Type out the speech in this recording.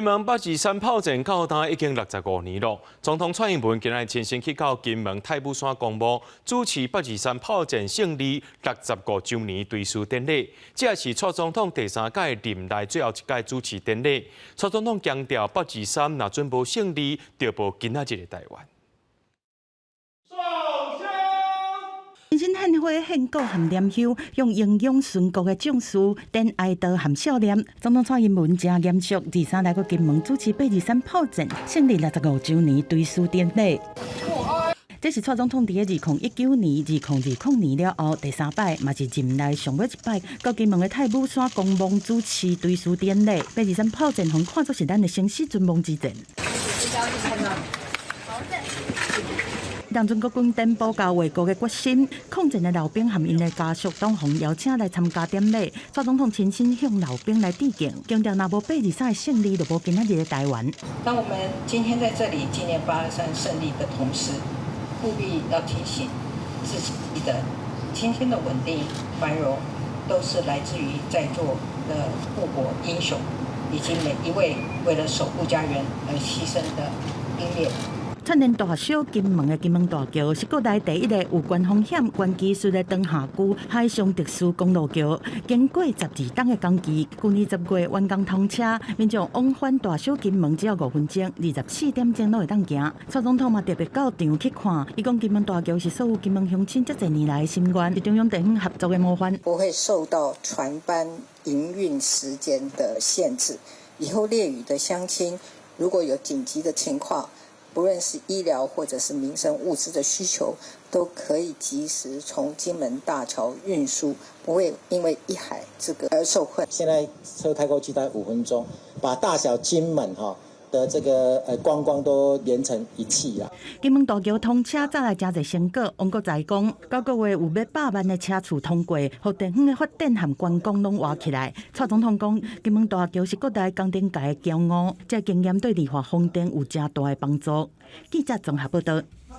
金門八二三炮戰到今已經65年咯。總統蔡英文今日親身去到金門太武山公墓主持八二三炮戰勝利65週年追思典禮。這也是蔡總統第三屆任內最後一屆主持典禮。蔡總統強調，八二三若準無勝利，就無今仔日的台灣。親身獻花獻果和念香，向英勇殉國的將士點哀悼和悼念。總統蔡英文誠嚴肅，二三來到金門主持八二三炮戰勝利65週年追思典禮。這是蔡總統佇2019年、2020年了後第三擺，嘛是任內上尾一擺，到金門的太武山公墓主持追思典禮。八二三炮戰，予看作是咱的生死存亡之戰。當陣國軍登報交衛國的決心，抗戰的老兵和𪜶的家屬攏予邀請來參加典禮。蔡總統親身向老兵來致敬，強調若無八二三的勝利，就無今仔日的台灣。當我們今天在這裡紀念八二三勝利的同時，務必要提醒自己的，今天的穩定繁榮，都是來自於在座的護國英雄，以及每一位為了守護家園而犧牲的英烈。串聯大小金門的金門大橋是國內第一個有懸風險、懸技術的長廈距海上特殊公路橋，經過12冬的工期，舊年10月完工通車，民眾往返大小金門只要5分鐘，24點鐘攏會當行。蔡總統嘛特別到場去看，伊講金門大橋是所有金門鄉親這濟年來的心願，是中央地方合作的模範。不會受到船班營運時間的限制，以後烈嶼的鄉親如果有緊急的情況，不論是醫療或者是民生物資的需求，都可以及時從金門大橋運輸，不會因為一海之隔而受困。現在車開過去大概5分鐘，把大小金門哈的這個觀光都連成一氣啦。金門大橋通車帶來誠濟成果，王國材講，9個月有欲百萬的車次通過，予地方的發展和觀光攏活起來。蔡總統講，金門大橋是國內工程界的驕傲，這個經驗對利華風電有誠大的幫助。記者綜合報道。